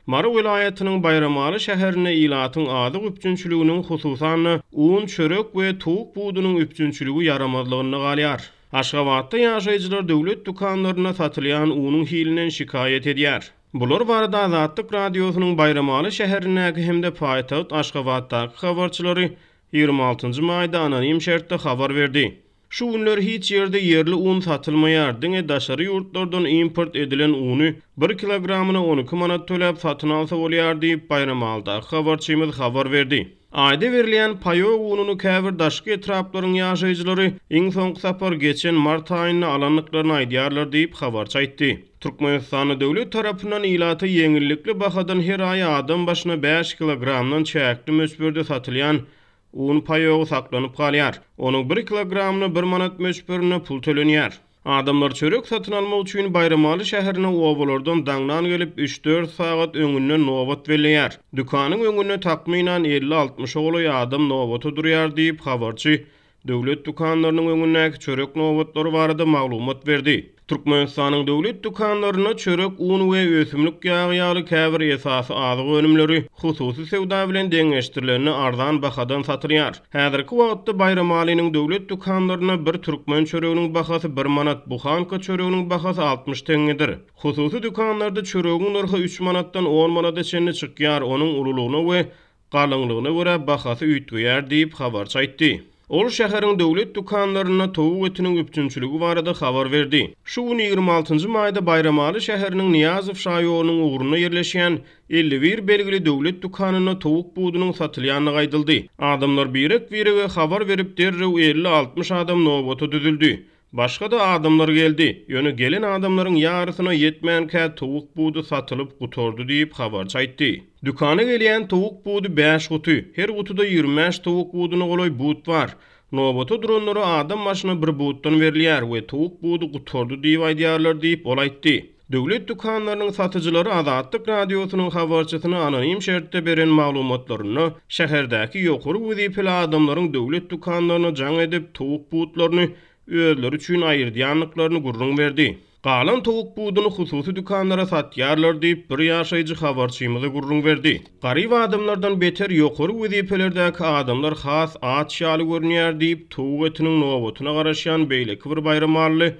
Mary welaýatynyň Baýramaly şäherinde ilatyň azyk üpjünçiliginiň, hususan-da, un, çörek we towuk budunyň üpjünçiligi ýaramazlygynda galýar. Aşgabatda ýaşaýjylar döwlet dükanlarynda satylýan unuň hilinden şikaýat edýär. Bular barada Azatlyk Radiosynyň Baýramaly şäherindäki hem-de paýtagt Aşgabatdaky habarçylary 26 maýda anonim şertde habar berdi. Şu günler hiç ýerde ýerli un satylmaýar, diňe daşary ýurtlardan import edilen uny bir kilogramyna 12 manat töläp satyn alsa bolýar diýip, Baýramalydaky habarçymyz habar berdi. Aýda berilýän paýok ununy käbir daşky etraplaryň ýaşaýjylary iň soňky sapar geçen mart aýynda alandyklaryny aýdýarlar diýip, habarçy aýtdy. Türkmenistanda döwlet tarapyndan ilata ýeňillikli bahadan her aý adam başyna bäş kilogramdan çäkli möçberde satylýan un paýogy saklanyp galýar. Onuň bir kilogramyna bir manat möçberinde pul tölenýär. Adamlar çörek satyn almak üçin Baýramaly şäherine obalardan daňdan gelip, üç-dört sagat öňünden nobat belleýär. Dükanyň öňünde takmynan elli-altmyşa golaý adam nobata durýar diýip, habarçy döwlet dükanlarynyň öňündäki çörek nobatlary barada maglumat berdi. Türkmenistanyň döwlet dükanlarynda çörek, un we ösümlik ýagy ýaly käbir esasy azyk önümleri hususy söwda bilen deňeşdirilende arzan bahadan satylýar. Häzirki wagtda Baýramalynyň döwlet dükanlarynda bir türkmen çöreginiň bahasy bir manat, buhanka çöreginiň bahasy 60 teňňedir. Hususy dükanlarda çöregiň nyrhy üç manatdan on manada çenli çykýar, onuň ululygyna we galyňlygyna görä bahasy üýtgeýär diýip, habarçy aýtdy. Ol şäheriň döwlet dükanlarynda towuk etiniň üpjünçiligi barada habar berdi. Şu gün 26 maýda Baýramaly şäheriniň Nyýazow şaýolunyň ugrunda ýerleşýän 51 belgili döwlet dükanynda towuk budunyň satylýandygy aýdyldy. Adamlar birek-birege habar berip, derrew elli-altmyş adam nobata düzüldi. Başga-da adamlar geldi. Ýöne gelen adamlaryň ýarysyna ýetmänkä towuk budy satylyp gutardy diýip, habarçy aýtdy. Dükana gelýän towuk budy bäş guty. Her gutuda 25 towuk budyna golaý but bar. Nobata duranlara adam başyna bir butdan berilýär we towuk budy gutardy diýip aýdýarlar diýip, ol aýtdy. Döwlet dükanlarynyň satyjylary Azatlyk Radiosynyň habarçysyna anonim şertde beren maglumatlarynda şäherdäki ýokary wezipeli adamlaryň döwlet dükanlaryna jaň edip, towuk butlaryny özleri üçin aýyrdýandyklaryny gürrüň berdi. Galan towuk buduny hususy dükanlara satýarlar diýip, bir ýaşaýjy habarçymyza gürrüň berdi. Garyp adamlardan beter ýokary wezipelerdäki adamlar has aç ýaly görünýär diýip, towuk etiniň nobatyna garaşýan beýleki bir baýramally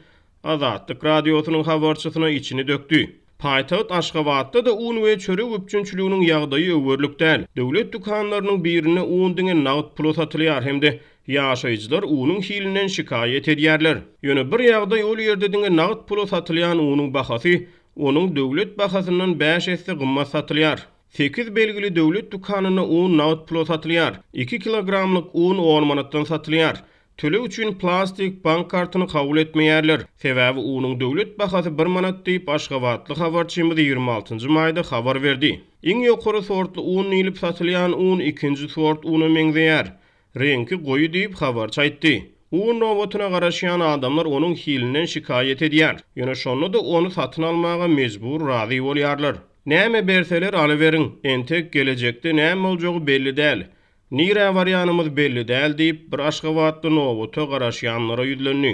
Azatlyk Radiosynyň habarçysyna içini dökdi. Paýtagt Aşgabatda-da un we çörek üpjünçiliginiň ýagdaýy öwerlik däl. Döwlet dükanlarynyň birinde un diňe nagt pula satylýar hem-de ýaşaýjylar unuň hilinden şikaýat edýärler. Ýöne bir ýagdaý ol ýerde diňe nagt pula satylýan unuň bahasy onuň döwlet bahasyndan bäş esse gymmat satylýar. Sekiz belgili döwlet dükanynda un nagt pula satylýar. Iki kilogramlyk un on manatdan satylýar. Töleg üçin plastik bank kartyny kabul etmeýärler. Sebäbi unuň döwlet bahasy bir manat diýip, aşgabatly habarçymyz 26 maýda habar berdi. Iň ýokary sortly un diýlip satylýan un ikinji sort una meňzeýär. Reňki goýy diýip, habarçy aýtdy. Un nobatyna garaşýan adamlar onuň hilinden şikaýat edýär. Ýöne şonda-da ony satyn almaga mejbur razy bolýarlar. Näme berseler alyberiň, entek gelejekde näme boljagy belli däl. Nirä barýanymyz belli däl diýip, bir aşgabatly nobata garaşýanlara ýüzlendi.